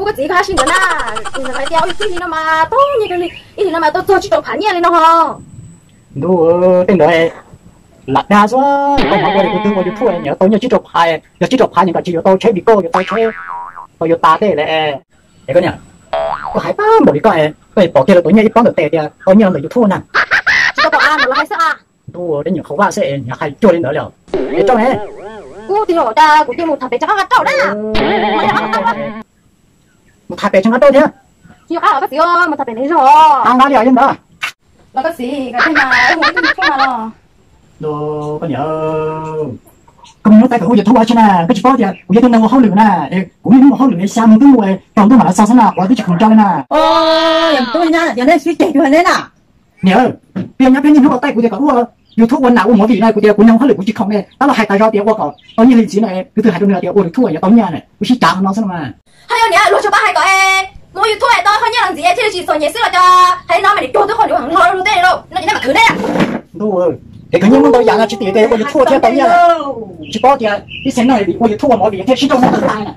Koj txiv, koj hais li ntawd na, hais tias ua YouTube li no mas tau nyiaj kawg li, ib hlis no mas tau txog tsib rau phav nyiaj li no ho. Ntuj, tej ntawd lam dag xwb, koj hnov ua tus twg ua YouTube nyias tau nyiaj tsib rau phav, yog tsib rau phav nyias kom tsis yuav tau tsheb Vigo, yuav tau tsheb Toyota tej lawm. Es koj niam, koj hais pab npaum li koj, koj pom kiag lawv tau nyiaj ib pob ntawm tes tias tau nyiaj ntawm YouTube na. Tsis tau pom a, ntawm lawv hais xwb a. Ntuj, tej nyuam qhauv vaj xwb es hais cuag li ntawd li os. Es rau ne. Kuv tig los cas kuv tig mus tham pem tsev qab nqa rau na. Mus tham pem tsev nqa rau thiab. Tsis yog qab los koj txiv, mus tham pem nws zog. Qab nqa li os li ntawd. Los koj txiv, koj niam, koj mus nyuaj tay kom ua YouTube ua tsi na, koj tsis paub tias kuv yog tus neeg ua hauj lwm na, kuv niaj hnub ua hauj lwm xya moo twb mus rau ntuj mam li txog xwb na, quav twb tsis khoom rau li na. Yog nej sib ceg tuag ne na. Niam, peb nyob peb niaj hnub ua tau kuv tias kom ua YouTube ua nam ua movie no, kuv tias kuv neeg ua hauj lwm kuv tsis khoom ne, tab los hais tas zog tias ua kom tau nyiaj li ntxiv no, kuv twb hais rau nws tias ua YouTube yog tau nyiaj na, kuv sib cav no xwb no mas. Hais yog niam, luag tsuas pab hais kom mus ua YouTube tau qhov nyiaj los ntxiv thiaj li tsis txom nyem xwb los cas, hais li no mas niam cuag twb qhov niam hlo lug tej lauj, no ces nej mam khwv ne. Ntuj, es khwv nyiaj muaj ntau yam no tsis tim tias ua YouTube thiaj tau nyiaj, tsis paub tias ib txhia neeg ua YouTube ua movie thiaj sib nrauj muab tag na.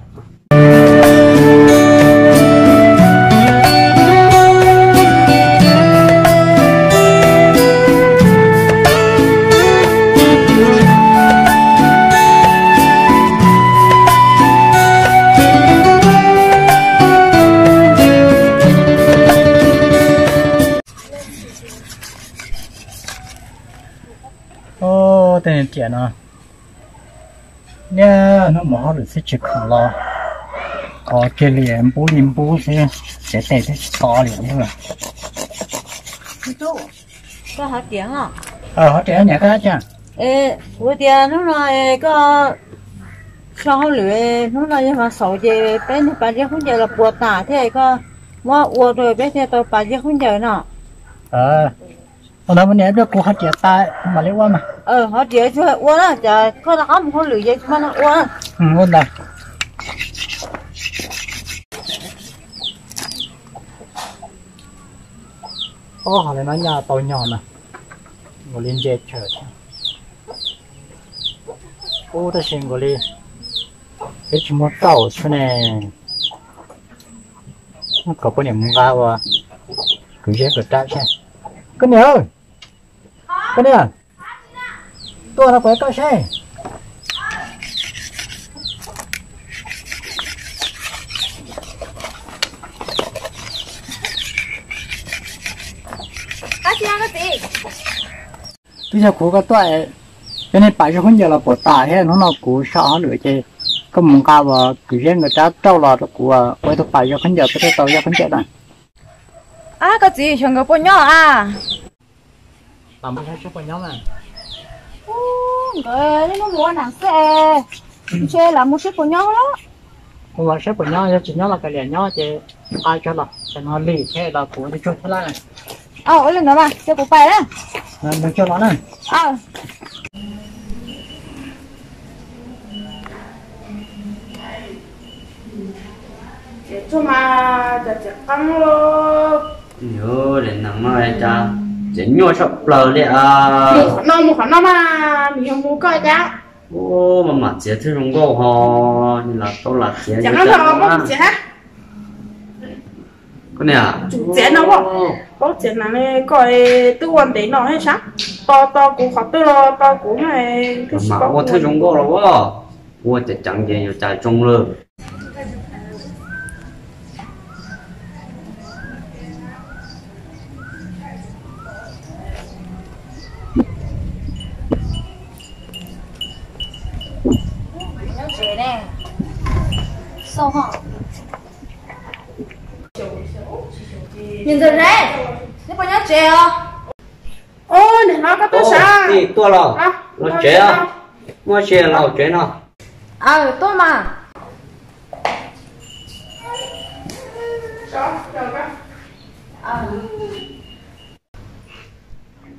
Tej niag riam no, niaj hnub mus hauj lwm xwb tsis khoom los, qhov kiag li npub li npub xwb, tsev tes twb tsis to li. Koj hov riam, hov riam niam koj cas? Kuv tias hnub no koj so hauj lwm, hnub no yog vas xaum ces peb niag pas zeb khaub ncaws los puas tas thiab, koj muab ua rau peb thiaj tau pas zeb khaub ncaws no. Ua ntawd mas niam, kuv hov riam tas mam li ua mas. Hov riam tsuas ua na, cas koj rov qab mus hauj lwm ces tsis muaj neeg ua. Ua ntawd. Ob hov li no nyaj tau nyog mas, nkaus li ntse chaw thiab. Ub, tab sis nkaus li peb tsis muaj rauj xwb ne. Kom poj niam mus nqa ua kwv zeb kwv rab seb. Koj niam, koj niam, tuaj no kuv koj seb. Twb yog kuv koj tuaj, cov niag pas zeb khaub ncaws los puas tas thiab, hnub no kuv so hauj lwm ces koj mus nqa ua kwv zeb kwv rab rauj los rau kuv ua ib tug pas zeb khaub ncaws, peb thiaj tau zeb khaub ncaws na. Ab, koj txiv, xyov nkawd puas nyob a? Nkawd niaj hnub mus ua nam xwb es, ntshe lam mus seb puas nyob lawm. Mus saib puas nyob, yog tsis nyob los kav liam, nyob ces nqa tso los, tam no lig thiab los kuv ua tsuag thiab lawm. Ua li ntawd mas cia kuv pais na. Mus tso los na. Tsuag mas cov txiv qeeb lawm. Yus li neeg no cas txiv nyuaj tshaj plaws li as. Mus qhov no, mus qhov no mas nws yog mus koj cas. Ub, mas mam txiav thiab zoo nkauj ho, los tau lam txiav. Koj niam, tsum txiav no, paub txiav na, koj twb ua ntev no thiab sab, to to kuv qhov twg los to kuv. Mas ua thiab zoo nkauj los ua, ua ceev ceev ces yuav cas zoo lawm. Niam ntxawm Zeb, neb puas nyob tsev os? Ub, niam hlob koj tuaj sav. Tuaj los, los tsev os. Muaj tsev los tsev no. Aw, tuaj mas.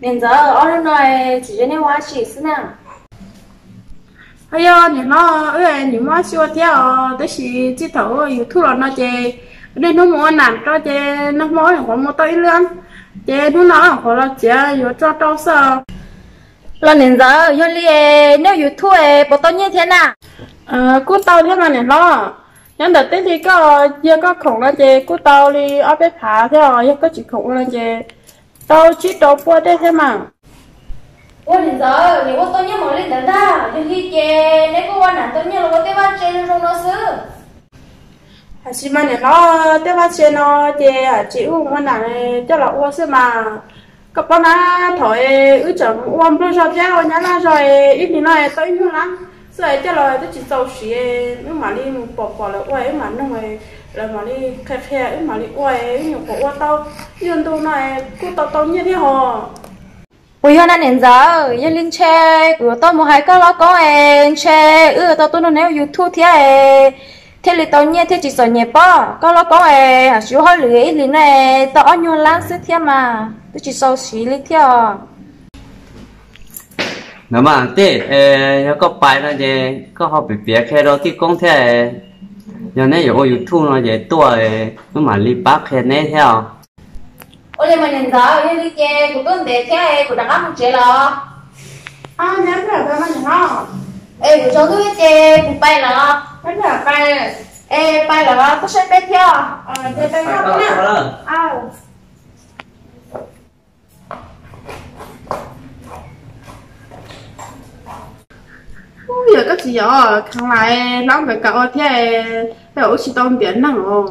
Niam ntxawm, ob hnub no tsis ze nej ua dab tsi xwb na? Ho yog niam hlob, wb nim muaj dab tsi ua thiab os, tab sis txij thaum ua YouTube los no ces niaj hnub mus ua nam rau ces nag hmo wb nyuam qhuav mus tau ib lub, ces hnub no wb nyuam qhuav los txiav yuav tso rau xwb. Los niam ntxawm, yog li nej YouTube puas tau nyiaj thiab na? Kuj tau thiab mas niam hlob. Nyob ntawm teb li koj, yog koj khoom no ces kuj tau li ob peb phav thiab os, yog koj tsis khoom ua no ces tau tsib rau puas dej thiab mas. Ua niam ntxawm, niam ua tau nyiaj mos li ntawd ntag, yog li ces neb kuj ua nam tau nyiaj los ua tej vaj tse zoo zoo no xwb. Hais tsis mas niam hlob, tej vaj tse no ces hais tsis ua nam coj los ua xwb mas. Koj paub na, thaum wb tseem ua nplog zog thiab ua nyab laj zog ib hlis no tau ib nyuag lab xwb coj los twb tsis txaus siv, wb mam li mus pom pom lawv ua wb mam nug, lawv mam li qhia qhia wb mam li ua, wb nyuam qhuav ua tau ib ntu no kuj tau tau nyiaj thiab hos. Puas yog na niam ntxawm? Yog li ntshe kuv yuav tau mus hais koj loj koob es ntshe wb tau tuaj nrog neb ua YouTube thiab es thiaj li tau nyiaj thiaj tsis txom nyem pob. Koj loj koob es hais tsis ua hauj lwm ib hlis no es tau ob nyuag lab xwb thiab mas twb tsis txaus siv li thiab os. Ntawd mas tej, yog koj pais no ces koj ho piav piav qhia rau tij koob thiab, yog neb yuav ua YouTube no ces tuaj wb mam li pab qhia neb thiab os. Ua li mas niam ntxawm, yog li ces kuv tuaj ntev thiab kuv rov qab mus tsev los. Es kuv tsaus ntuj ces kuv pais lawm. Es pais lawm koj saib peb thiab. Yog koj txiv yog kheev lais hlob nkawd kam ua thiab, tej zaum wb tsis tau ntiav neeg os.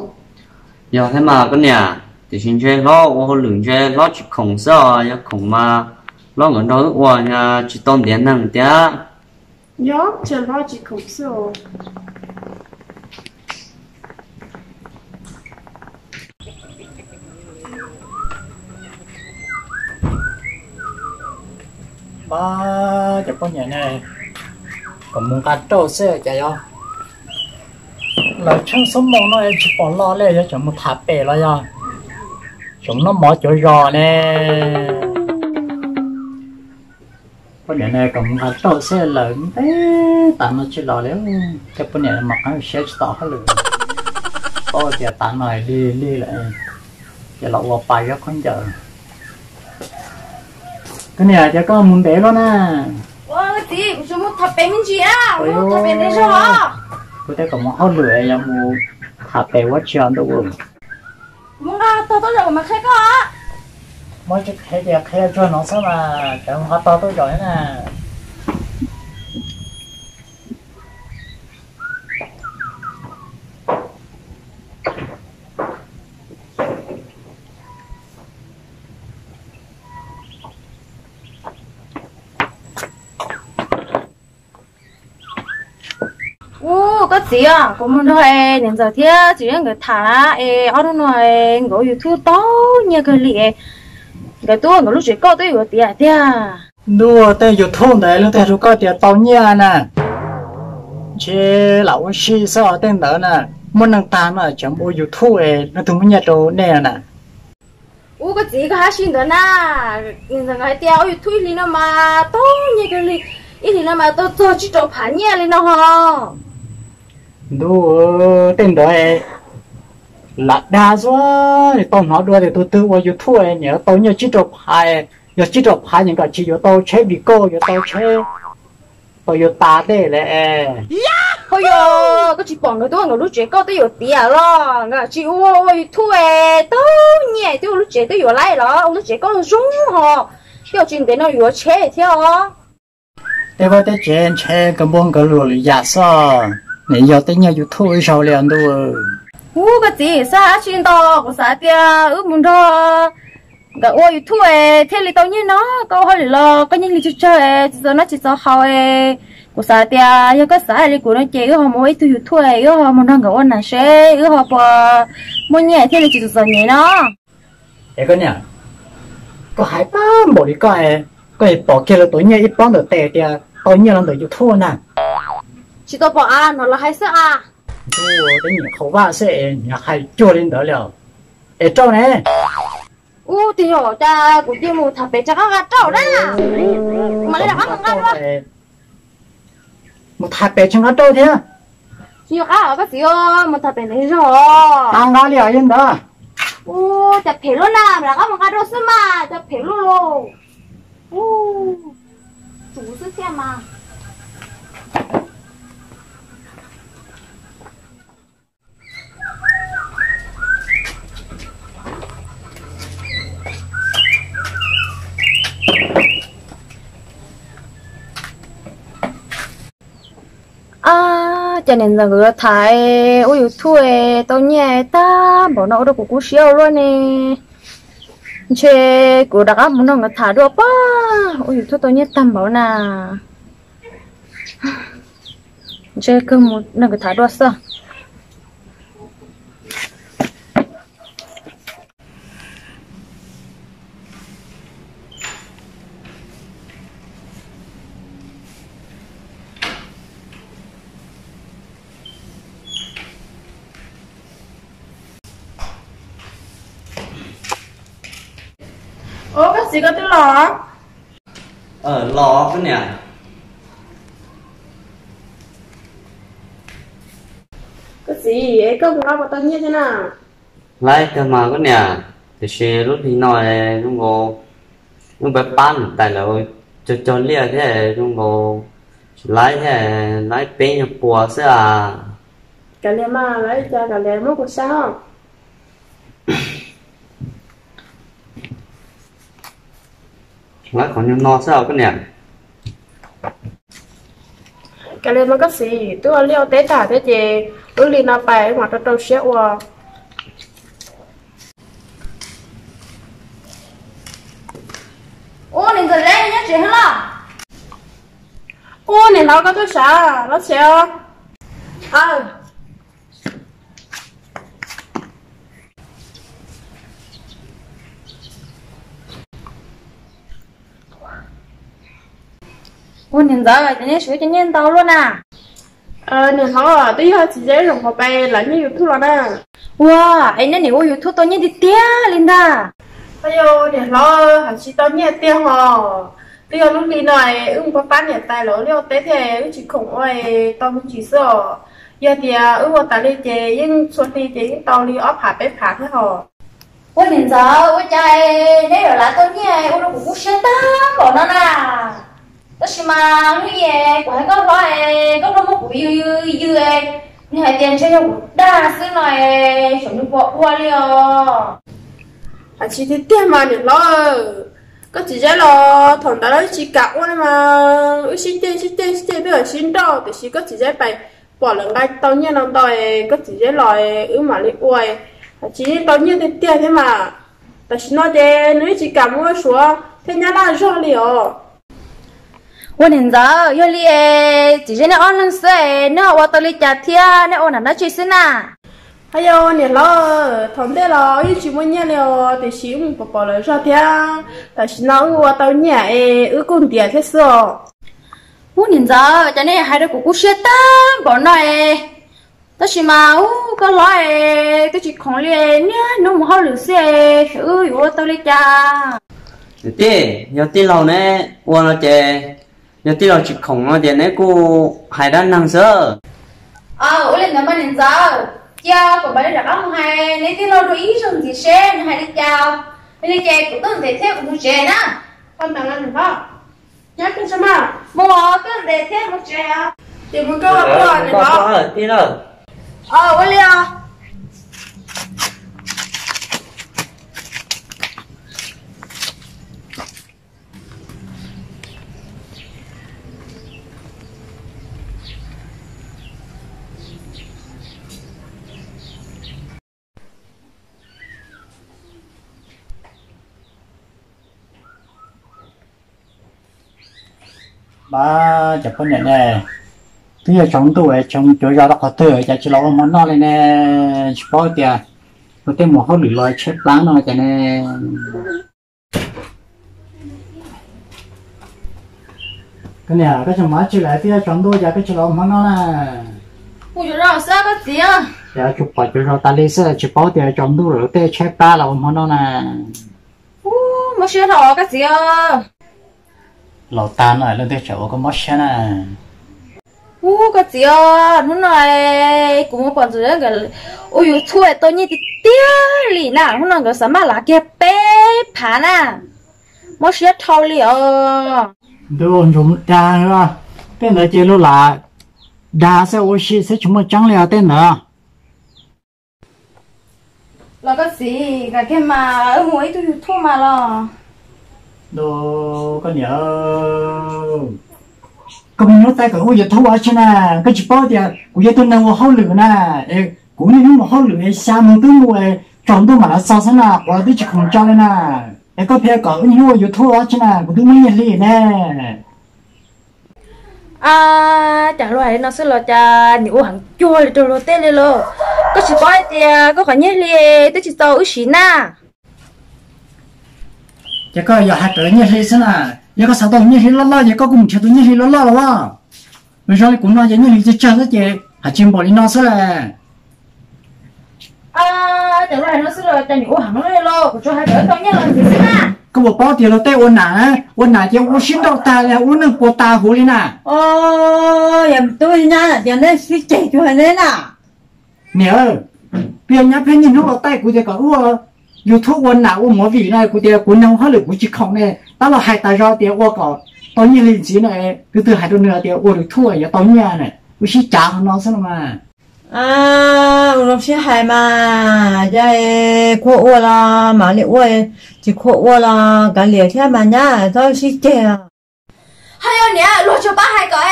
Yog thiab mas koj niam, tiam sis ntshe hlob ua hauj lwm ntshe hlob tsis khoom xwb os, yog khoom mas hlob nkawd nrog wb ua, tsis tau ntiav neeg tiag. Yog ntshe hlob tsis khoom xwb os. Ab, cov poj niam ne, kom mus nqa rauj xwb cas yog lawv tsheej xub moo no tsis pom los li, yog tseem mus tham pem los yog tseem noj mov cuav zos ne. Poj niam ne kom mus nqa rauj xwb lawm ntev tas no tsis los li, thiab poj niam mas qeeb siab tsis tau hauj lwm, paub tias tas no lig lig lawm ces los ua pa zab khaub ncaws. Koj niam, cas koj mus ntev luaj na? Ua txiv, kuv tsis mus tham pem me ntsis, kuv mus tham pem ntev zog. Kuv thiaj kom mus hauj lwm yog mus tham pem ua tsis ntuj. Mus nqa tog tuaj zaum kuv mam qhia koj. Muab tsis qhia ces qhia tsuag no xwb mas, cov nqa tog tuaj zaum na. Ub, koj txiv os, kuv mus nrog niam ntxawm thiab txiv Yeeb nkawd tham na, es ob hnub no nkawd ua YouTube tau nyiaj kawg li, nkawd tuaj nkawd lub tsev kauj twb yuav tiav tiag. Ntuj, tej YouTube ntawd leej twg hais rau koj tias tau nyiaj na? Ntshe lam ua si xwb os tej ntawd na. Muaj neeg tag no tseem ua YouTube es leej twg muab nyiaj rau nej na? Ub, koj txiv, koj hais si ntawd na. Niam ntxawm nkawd hais tias ua YouTube ib hlis no mas tau nyiaj kawg li, ib hlis no mas tau txog tsib rau phav nyiaj li no ho. Ntuj, tej ntawd lam dag xwb, tau hnov dua tias tus twg ua YouTube nyiam tau nyiaj tsib rau phav, yog tsib rau phav nyiam kom tsis yuav tau tsheb bi kauj, yuav tau tsheb, tau yuav tas tej lawm. Ho yog koj tsis pom nkawd tuaj nkawd lub tsev kauj twb yuav tiav los nkawd tsis ua, ua YouTube tau nyiaj twb ua lub tsev twb yuav laib los ua lub tsev kauj zoo ho, twb tsis ntev no yuav tsheb thiab os. Tej vaj tej tsev ntshe nkawd npua nkawd luam lwm yam xwb, nws yog tej nyiaj YouTube ib zaug li os ntuj. Ub, koj txiv, xav dab tsi ntau, kuv xav tias wb mus nrog nkawd ua YouTube thiaj li tau nyiaj no, koj ua hauj lwm los koj nyiaj hli tsawg tsawg tsis txaus noj tsis txaus haus. Kuv xav tias yog koj xav li kuv no ces wb ho mus ua ib tug YouTube, wb ho mus nrog nkawd ua nam seb wb ho puas muaj nyiaj thiaj li tsis txom txom nyem no. Es koj niam, koj hais tag npaum li koj, koj pom kiag lawv tus nyiaj ib pob ntawm tes tias tau nyiaj los ntawm YouTube na. Tsis tau pom a, hnov lawv hais xwb a. Ntuj, tej nyiam qhauv vaj xwb es nyiam hais cuag li ntawd li os. Es rauj ne? Ub, twb yog cas kuv cia mus tham pem rov qab nqa rauj na. Mam li rov qab mus nqa dua. Mus tham pem tsis nqa rauj thiab. Tsis nqa os koj txiv, mus tham pem ntev zog. Nqa nqa li os yog ntawd. Ub, cas phem luaj na, mam rov qab mus nqa rau xwb mas, cas phem luaj lauj. Ub, tsuv xwb thiab mas. Cas niam ntxawm nkawd tham ua YouTube tau nyiaj tag npaum no ua rau kuv kub siab ua luaj ne. Ntshe kuv rov qab mus nrog nkawd tham dua pob, ua YouTube tau nyiaj tag npaum na. Ntshe kawg mus nrog nkawd tham dua xwb. Ub, koj txiv koj twb los? Los koj niam. Koj txiv, koj mus lab puas tau nyiaj thiab na? Laib kawg mas koj niam, tiam sis lub hli no zoo nkaus wb pab pab niam tais lawv cog cog liaj thiab zoo nkaus tsis laib thiab, laib peb nyuag puas xwb as. Kav liam mas, laib cas kav liam muab kuv saib os. Laib qhov nyuag no xwb os koj niam. Kav liam mas koj txiv, twb ua liaj ua teb tag thiab ces lub hli no pais mam rau rau siab ua. Ub, niam ntxawm Zeb nyob tsev thiab los? Ub, niam hlob koj tuaj sav los tsev os. Aw. Ua niam ntxawm, cov nyiaj siv cov nyiaj ntau luaj na. Niam hlob, twb yog txiv Zeb zoo qhov pais lav nyiaj YouTube los na. Ua, es neb niam ua YouTube tau nyiaj tiag tiag li ntag. Ayo, niam hlob, hais tsis tau nyiaj tiag hos. Twb yog lub hli no wb mus pab pab niam tais lawv ua liaj ua teb thiab wb tsis khoom ua, tau me ntsis xwb os. Yog tias wb ua tas li ces yeej txhua hli ces yeej tau li ob phav peb phav thiab hos. Ua niam ntxawm, ua cas neb yuav lav tau nyiaj ua rau kuv kub siab tag npaum no na. Tab sis mas hnub i kuv hais koj hlob, koj hlob muab kuv yws yws yws, nws hais tias ntshe yog kuv dag xwb no, xyov nws puas ua li os. Hais tsis tiag tiag mas niam hlob, koj txiv Zeb los thaum ntawd wb tsis kam ua li mas, wb sib ceg sib ceg sib ceg twb yog sib nrauj, tiam sis koj txiv Zeb pais pom lawv nqa tau nyiaj no ntau, koj txiv Zeb los wb mam li ua. Hais tsis tau nyiaj tiag tiag thiab mas, tam sim no ces nws yeej tsis kam mus ua Suav thiab nyab laj zog li os. Ua niam ntxawm, yog li es txiv Zeb neb ob leeg xwb es neb ho ua tau li cas thiab neb ua nram dab tsi xwb na? Hais yog niam hlob, thaum ntej los wb yeej tsis muaj nyiaj li os, tiam sis wb mus pom pom lawv zog thiab, tam sim no wb ua tau nyiaj es wb kuj ntiav thiab xwb os. Ub niam ntxawm, cas nej hais rau kuv kub siab tag npaum no es, tab sis mas ub koj hlob es twb tsis khoom li, niaj hnub mus hauj lwm xwb es xyov wb yuav ua tau li cas. Niam tij, yog tij laug ne ua no ces, yog tij laug tsis khoom no ces neb kuj hais dab neeg xwb. Ua li ntawd mas niam ntxawm, cia kuv mam li rov qab mus hais neb tij laug dua ib zaug ntxiv seb nws hais li cas. Yog li ces kuv tuaj ntev thiab kuv mus tsev na. Mus koj ntev thiab mus tsev. Ces mus koj tuaj niam hlob. Ua li os. Pab cov poj niam ne, twb yog tsaus ntuj es tseem cuav zos rau qhov twg cas tsis los ua hmo noj li ne, tsis paub tias luag tej mus hauj lwm los tshaib plab no cas ne. Koj niam, koj tseem mus dab tsi lawm twb yuav tsaus ntuj cas koj tsis los ua hmo noj na? Mus cuav zos xwb koj txiv. Cas tsuas pom cuav zos tas li xwb tsis paub tias tsaus ntuj lawm luag tej tshaib plab los ua hmo noj na. Ub, mob siab dhau koj txiv. Laus tag no leej twg tseem ua koj mob siab na. Ub, koj txiv os, hnub no kuv mus pom ntxawm nkawd ua YouTube tau nyiaj tiag tiag li na, hnub no nkawd xav maj lav kiag peb phav na. Mob siab dhau li os. Ntuj, ntsuag dag, tej ntawd ces luag lam dag xwb ua si xwb tsis muaj tseeb li os tej ntawd. Los koj txiv, kam kiag mas wb mus ua ib tug YouTube mas los. Ntuj, koj niam, Koj mus nyob tais kom ua YouTube ua tsi na? Koj tsis paub tias kuv yog tug neeg ua hauj lwm na, es kuv niaj hnub mus hauj lwm es xya moos twb mus es tsaus ntuj mam los txog xwb na, quav twb tsis khoom tso li na. Es koj pheej kom wb niaj hnub ua YouTube ua tsi na, kuv twb muaj nyiaj hli ne. Cas luag hais li no xwb los cas nim ua heev cuag li rau luag tej li lauj. Koj tsis paub hais tias koj qhov nyiaj hli twb tsis txaus wb siv na. Ces koj yog hais raws nyiaj hli xwb na, yog koj xav tau nyiaj hli loj loj ces koj kuj mus nrhiav tus nyiaj hli loj loj los as. Zoo li kuv no ces nyiaj hli tsawg tsawg xwb ces hais tsis npaum li no xwb las. Cas luag hais no xwb los cas nim ua heev li lauj, kuv tsuas hais kom wb tau nyiaj los ntxiv xwb na. Koj puas paub tias luag tej ua nam, ua nam ces ua sib nrauj tag li ua lub neej puas tas huv li na. Yog tub nyab tias neb sib ceg cuag neb na. Niam, peb nyab peb niaj hnub los taij kuv tias kom ua YouTube ua nam ua movie na, kuv tias kuv neeg hauj lwm kuv tsis khoom ne, tab los hais tas zog tias ua kom tau nyiaj hli ntxiv na, tus twg hais rau nws tias ua YouTube yuav tau nyiaj na, wb sib cav qhov no xwb no mas. Ua zoo sib hais mas, yog khuaj ua los mam li ua, tsis khuaj ua los kav liam thiab mas nyab, txhob sib ceg. Ho yog niam luag tsuas pab hais kom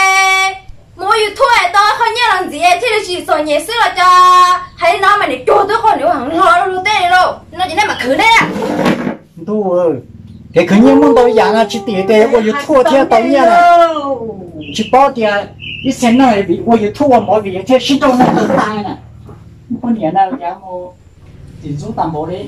mus ua YouTube es tau qhov nyiaj los ntxiv thiaj li tsis txom nyem xwb los cas hais li no mas niam cuag twb qhov niam ua heev hlo luag tej li lauj, no ces nej mam khwv nej. Ntuj, kev khwv nyiaj muaj ntau yam no tsis tim tias ua YouTube thiaj tau nyiaj na. Tsis paub tias ib txhia neeg vim ua YouTube ua movie thiaj sib nrauj neej tag na. Poj niam na cas mus tim ntxub tag npaum li.